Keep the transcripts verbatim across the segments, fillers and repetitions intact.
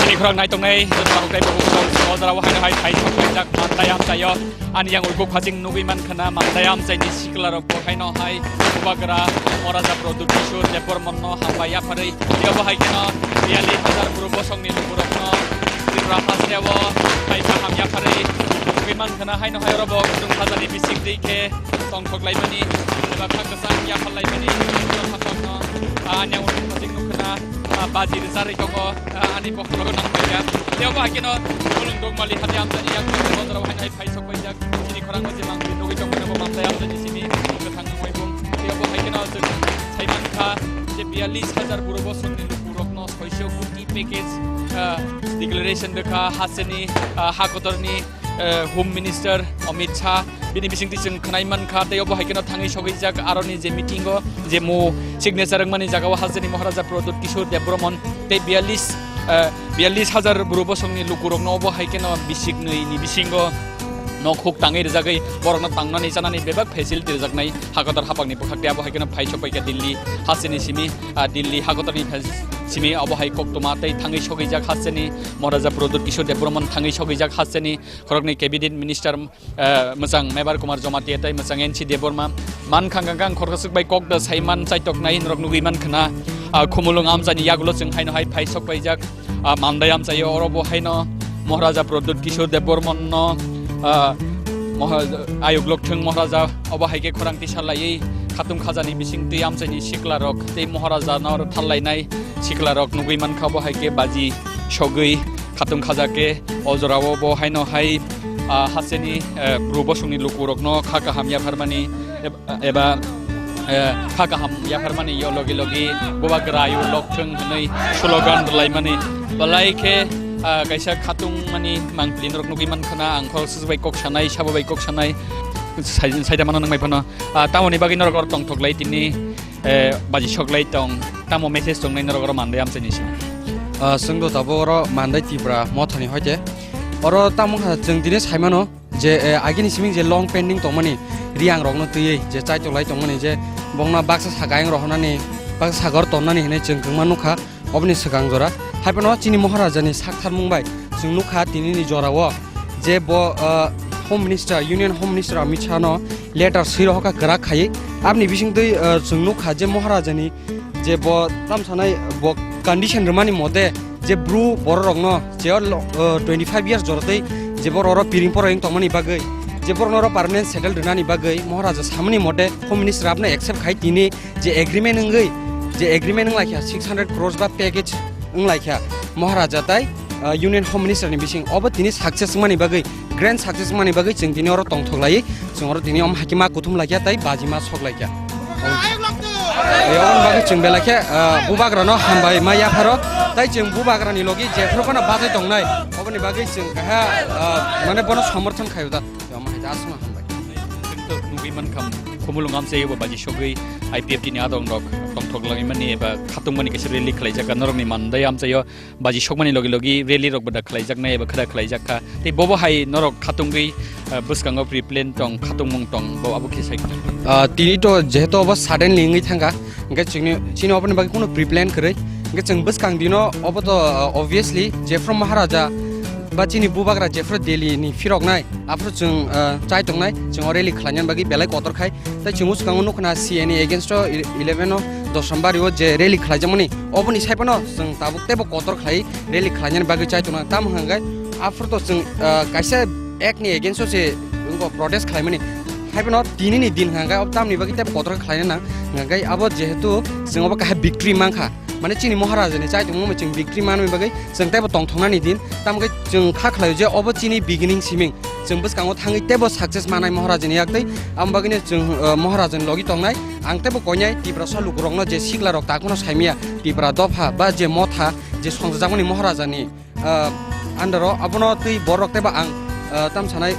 Ani khorang nai tongnai, joto tabuk tei bukhuk tong, o jora o haino hai thai sok laijak, mantai amchaio. Ani yang ulkuk phasing nugui mankha na, mantai amchaini sikla rok bo haino hai bubagra Maharaja Pradyut Kishore Debbarman no hambai yapharwi, tei bo hai kheno biyallis hajar bru bosongni lukurokno Tripura hasteo hai kaham yapharwi nugui mankha na, haino hai oro bo khudung khajani bising twi khe tongthok laimani, eba kha kwchang yaphar laimani, ani yang ulkuk phasing nukha na, ah, baji rwcharwi tongo, ah, ani bokhorogo nang paikha. Tei obo hai kheno bolong dongmali hati amchaini yak o jora o haino hai phai sok paijak. Chini khorango je mangpili nugui tongmani bo mantai amchaini simi kwthang nangmani bung. Tei obo hai kheno chwng sai mankha je biyallis hajar bru bosongni lukurokno soiso koti package, ah, declaration rwkha hasteni, ah, ha kotorni eh, Home Minister Amit Shah, bini bisingtwi chwng khwnai mankha, tei obo hai kheno thangwi sogwi jak aroni je meeting o, je mu signature wngmani jaga o hasteni Maharaja Pradyut Kishore Debbarman tei biyallis, eh, biyallis hajar bru bosongni lukurokno obo hai kheno bisik nwi ni bisingo nok huk tangwi rwjagwi borokno tangnani chanani bebak facility rwjaknai hakotor haphangni bwkhak tei abo hai kheno phai sok paikha Delhi hasteni simi, ah, Delhi hakotorni phai simi obo hai koktwma tei thangwi sogwi jak hasteni Maharaja Pradyut Kishore Debbarman thangwi sogwi jak hasteni khoroknwi cabinet minister, eh, mwchang Mebar Kumar Jamatia tei mwchang N C Debbarma. Man khang khang khang khoroksa swk bai kok da sai man chaitok nai norok nugui man khna. Ah, Khumulwng amchaini yagulo chwng haino hai phai sok paijak. Ah, Mandai amchaio oro bo haino Maharaja Pradyut Kishore Debbarman no, ah, Maha-, ayuk lokthwng Maharaja obo hai khe khorang tisa laiwi khatung khajani bising twi amchaini sikla rok tei Maharaja no oro thal lainai sikla rok nugui man kha bo hai khe baji sogwi khatung khaja khe. O jorao bo haino hai, ah, hasteni, eh, bru bosongni lukurokno kha kaham yapharmani eb-, eba, eh, kha kaham yapharmani yo logi logi bubagra yo lokthwng hwnwi slogan rwlaimani. Belai khe, ah, kaisa khatungmani mangpili norok nugui man khna, ang khoroksa bai kok sanai, sabo bai kok sanai, sai-, saida mano nang bai phano. Ah, tamoni bagwi norok oro tongthok lai tini. Eh, baji soklai tong, tamo message tongnai norok oro Mandai amchaini simi? Ah, chwng do tabuk oro Mandai Tripura mothani hoite. Oro tamo wngkha chwng tini saimano je, eh, agini simi je long pending tongmani riyang rokno twiwi je chaitok lai tongmani je bongno baksa saka ayang rohornani, baksa sagor tonnani hinwi chwng kwngma nukha. Oboni swkang jora haiphano chini Maharajani saktharmung bai chwng nukha tinini jorao je bo, ah, Home Minister, Union Home Minister Amit Shah no letter swi rohorkha kwrak khaiwi. Aboni bisingtwi, ah, chwng nukha je Maharajani je bo tamsanai bo condition rwmani mote je bru bororokno je o lo-, ah, twenty five years joratwi je borok oro piring poroi wng tongmani bagwi je borokno oro permanent settle rwnani bagwi Maharaja samani mote Home Minister abno accept khai tini je agreement wngwi, je agreement wnglaikha six hundred crores ba package wnglaikha Maharaja tai, ah, Union Home Minister ni bising obo tini success wngmani bagwi, grand success wngmani bagwi chwng tini oro tongthok laiwi, chwng oro tini om hakhe ma kuthum laikha tai baji ma sok laikha. Aboni bagwi chwng belai khe, ah, bubagrano hambai ma yapharo, tai chwng bubagrani logi jephru phano bachai tongnai, oboni bagwi chwng kaha, ah, mane bono somorthon khaio da. Omo hai da aswkno hambai. Chwng to nugwi mankha, Khumulwng amchaio bo baji sogwi I P F T ni adong rok tongthok langwi mani eba khatungmani kaisa rally khlaijak, norokni mandai amchaio baji sokmani logi logi rally rok bo da khlaijaknai eba khada khlaijak kha. Tei bobo hai norok khatungwi, ah, bwskango pre-plan tong, khatungmung tong, bo abo khe sai. Ah, tini to jehetu obo suddenly wngwi thangkha, hwnkhe chini, chini oboni bagwi kunu pre-plan kwrwi. Hwnkhe chwng bwskang dino obo to, ah, obviously jephru Maharaja ba chini bubagra jephru Delhi ni phiroknai, aphuru chwng, ah, chai tongnai, chwng o rally khlainani bagwi belai kotor khai. Tai chwng bwskango nukha na C N A against o eleven o Dosambari o je rally khlaijakmani, oboni sai phano chwng tabuk teibo kotor khlai rally khlainani bagwi chai tongnai. Tamo hwnkha khe aphuru to chwng, ah, kaisa act ni against o se wngkha protest khlaimani. Hai phano tini ni din hwnkha khe abo tamni bagwi teibo kotor khlaina nang. Hwnkha khe abo jehetu chwng obo kaha victory mankha. Mane chini Maharaja ni chai tongmung bai chwng victory manwi bagwi chwng teibo tongthoknani din. Tamo khe chwng kha khlaio je obo chini beginning siming. Chwng bwskango thangwi teibo success manai Maharaja ni yaktwi. Amo bagwino chwng, uh, Maharaja ni logi tongnai. Ang teibo koinai Tiprasa lukurokno je siklarok takhwno saimaya Tipra dopha ba je motha je songjakmani Maharaja ni, uh, under o abono twi borok teibo ang, uh, tam sanai,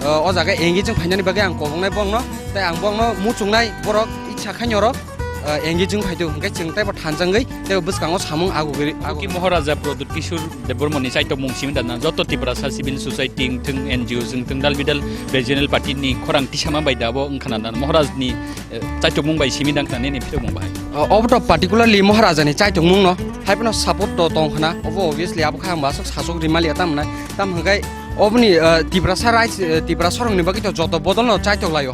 uh, o jaga engaging phainani bagwi ang kobongnai bongno. Tai ang bongno muchungnai borok itsa khainyorok. Ah, engaging phaidu, hwnkhe chwng teibo thanjangwi teibo bwskango samung agugwi, Ki agu. Maharaja Pradyut Kishore Debbarmani chaitokmung simi da na joto Tiprasa civil society wngthwng, N G O wngthwng, dal bidal regional party ni khorang tisama bai da bo wngkhana na Maharaj ni, eh, chaitokmung bai simi da wngkhana nini phirokmung bai? Ah, obo to particularly Maharaja ni chaitokmung no, hai phano support to tongkhana, obo obviously abo khe ang bo aswk sasok rimaliya tamnai, tam hwnkhe oboni, ah, Tiprasa rais, eh, Tiprasa rokni bagwi to joto bodol no chaitok laio,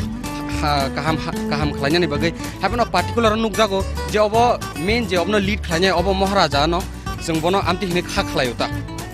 ha, kaham, ha, kaham khlainani bagwi. Haiphano particular nukjago je obo main je obono lead khlainai obo Maharaja no, chwng bono amtwi hinwi kha khlaio ta.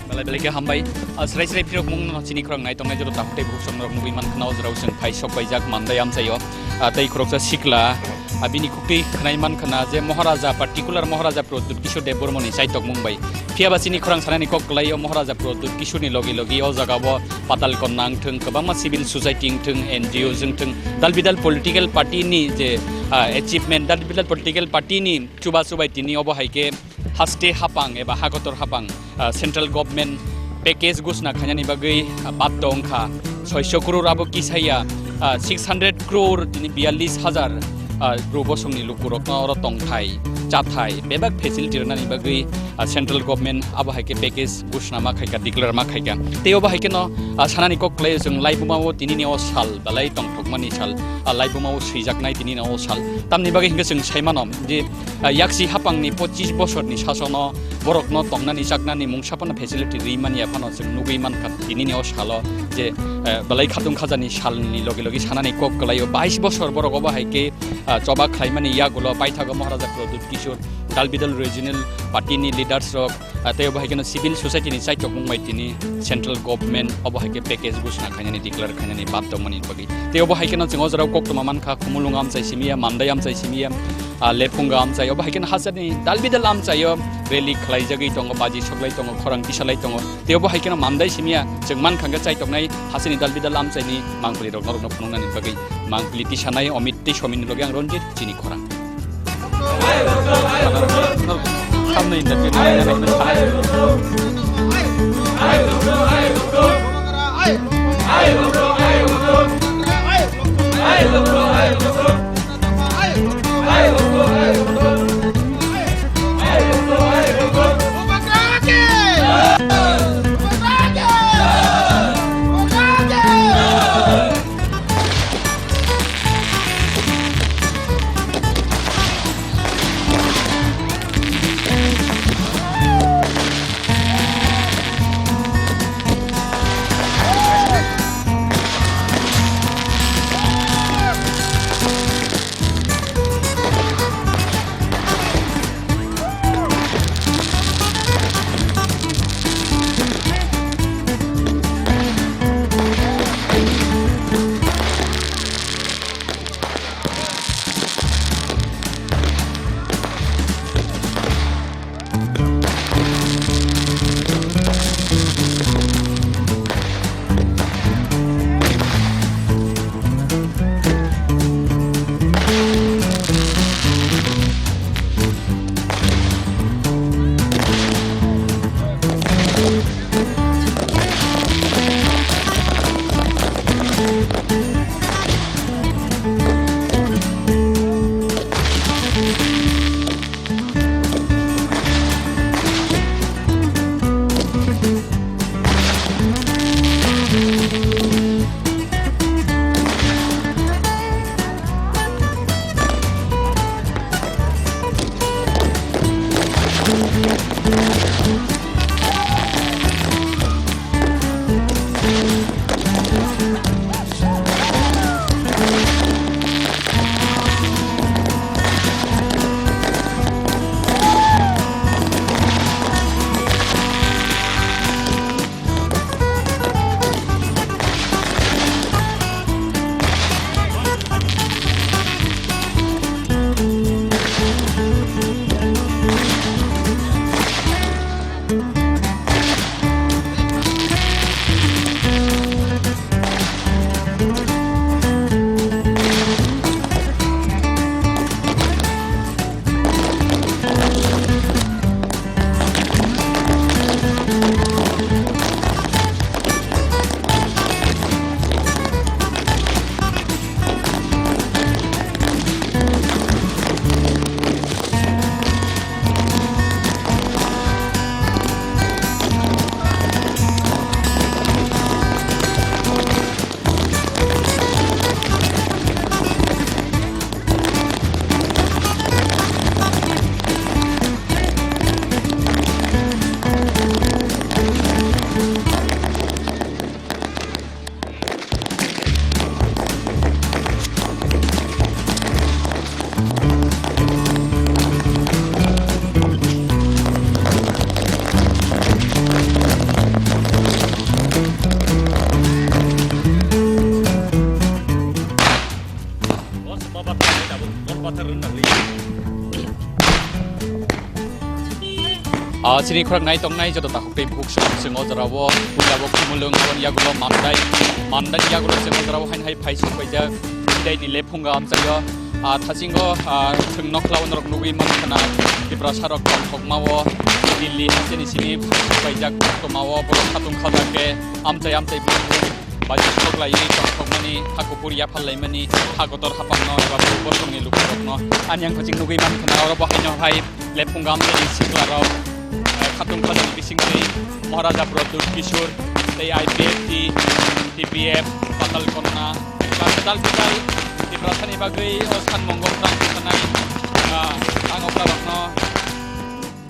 Belai belai khe hambai. Ah, srai srai phirokmung no chini khorang nai tongnai joto takhuk tei bukhuk song norok nugwi mankha na o jorao chwng phai sok paijak mandai amchaio. Ah, tei khoroksa sikla, ah, bini khuktwi khwnai mankha na je Maharaja, particular Maharaja Pradyut Kishore Debbarmani chaitokmung bai. Phiya ba chini khorang sanani kok kwlaio Maharaja Pradyut Kishore ni logi logi o jaga bo Patal Konna wngthwng, kwbangma civil society wngthwng, N G O wngthwng, dal bidal political party ni je, ah, achievement, dal bidal political party ni chuba chubai tini obo hai khe haste hapang eba hakotor hapang, ah, central government package gusna khainani bagwi, ah, batta wngkha soiso crore abo kisaya, ah, six hundred crore tini biyallis hajar, ah, bru bosongni lukurokno oro tongthai, chathai, bebak facility rwnani bagwi, ah, central government abo hai khe package gusna ma khaika, declare ma khaika. Tei obo hai kheno, ah, sanani kok kwlaio chwng laibuma o tinini o sal belai tongthokmani sal, ah, laibuma o swijaknai tinini o sal. Tamni bagwi hinkhe chwng sai mano je, ah, yaksi hapangni pochis bosorni sasono borokno tongnani chaknani mungsa phano facility rwi manya phano chwng nugwi mankha tinini o salo je, ah, belai khatung khajani salni logi logi sanani kok kwlaio bais bosor borok obo hai khe, ah, choba khlaimani yagulo paithago Maharaja Pradyut Kishore, dal bidal regional party ni leaders rok, ah, tei obo hai kheno civil society ni chaitokmung bai tini central government obo hai khe package gusna khainani declare khainani bad tongmani bagwi. Tei obo hai kheno chwng o jorao koktwma mankha, Khumulwng amchai simiya, Mandai amchai simiya, ah, Lephunga amchai, obo hai kheno hachani dal bidal amchaio rally khlaijagwi tongo, baji soklai tongo, khorang tisalai tongo. Tei obo hai kheno Mandai simiya chwng mankha hwnkhe chaitoknai hachani dal bidal amchaini mangpili rok norokno phunuknani bagwi mangpili tisanai Omit tei Somin ni logi ang Ranjit chini khorang. Ah, chini khorang nai tongnai joto takhuk tei bukhuk song chwng o jora o puila bo Khumulwng aboni yagulo Mandai, Mandai yagulo chwng o jora o haino hai phai sok paijak Bidai ni lephunga amchaio. Ah, thasingo, ah, chwng nokla o norok nugwi mankha na Tiprasa rok tongthokma o Delhi hasteni simi phai sok paijak koktwma o borok khatung khaja khe amchai amchai bumung Baji sok laiwi tongthokmani, ha kuphur yaphar laimani, ha kotor haphangno eba bosongni lukurokno ani ang kwchwng nugwi mankha na oro bo haino hai lephunga amchaini siklarok, eh, khatung khajani bisingtwi Maharaja Pradyut Kishore tei I P F T, T P F, Patal Kanya, eba kwtal kwtal Tiprasani bagwi o san mongo tang sanai, ah, ang oklarokno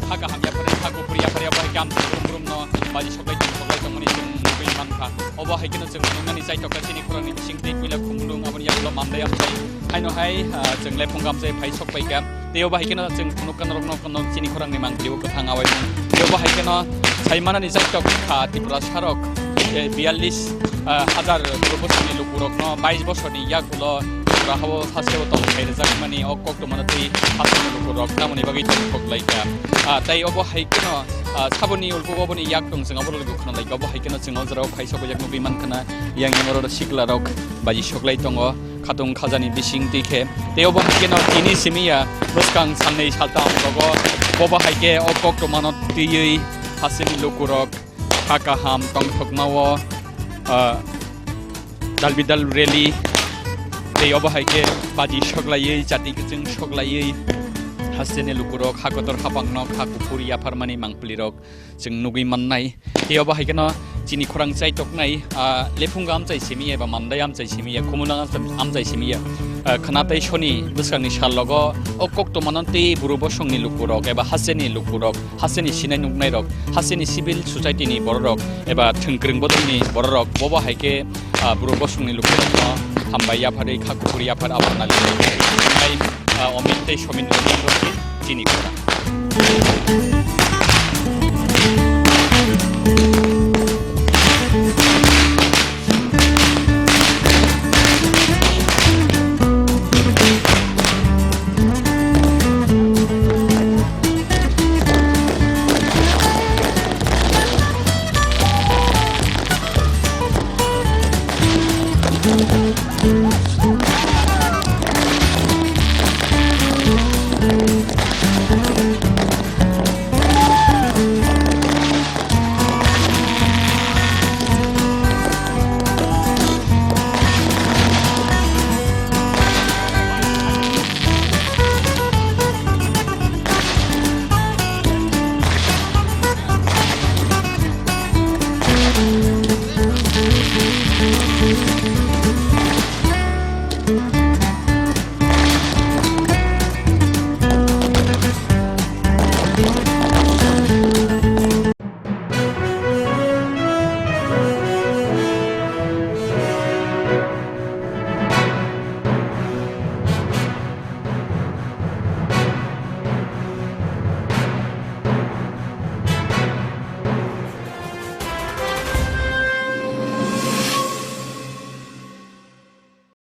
ha kaham yaphar, ha kuphur yaphar, yaphar khe amchaini brum brum no baji soklai tong soklai tongmani chwng nugwi mankha. Obo hai kheno chwng nuknani chaitokha chini khorangni bisingtwi puila Khumulwng aboni yagulo Mandai amchai. Haino hai, ah, chwng lephunga amchai phai sok paikha. Tei obo hai kheno chwng phunukha norokno, kono chini khorangni mangpili o kwthang awaimung. Tei obo hai kheno saimanani chaitokha Tiprasa rok, eh, biyallis, ah, hajar bosongni lukurokno bais bosorni yagulo Tipra hao hasteo tong phai rwjakmani o koktwmano twi hasteni lukurok tamoni bagwi tongthok laikha. Ah, tei obo hai kheno, ah, saboni ulkugo oboni yak tong chwng abo logi khna laikha. Obo hai kheno chwng o jorao phai sok yak nugwi mankha na yang yang oro siklarok baji soklai tongo khatung khajani bisingtwi khe. Tei obo hai kheno tini simi ya bwskang sannwi saltam rogo bobo hai khe o koktwmano twiwi hasteni lukurok ha kaham tongthokma o, ah, dalbidal rally tei obo hai khe baji soklaiwi, chati kwchwng soklaiwi, hasteni lukurok ha kotor haphangno kha kuphur yapharmani mangpilirok chwng nugwi mannai. Tei obo hai kheno chini khorang chaitoknai, ah, lephunga amchai simi ya eba Mandai amchai simi ya, Khumulwng amchai, amchai simi ya, ah, khna tei soni bwskangni sal logo o koktwmano tei buru bosongni lukurok eba hasteni lukurok hasteni sinai nuknairok, hasteni civil society ni bororok eba thwngkwrwng bodolni bororok, bobo hai khe, ah, buru bosongni lukurokno hambai yapharwi kha kuphur yaphar abo nali. Tei, ah, Omit tei Somin rok chini khorang.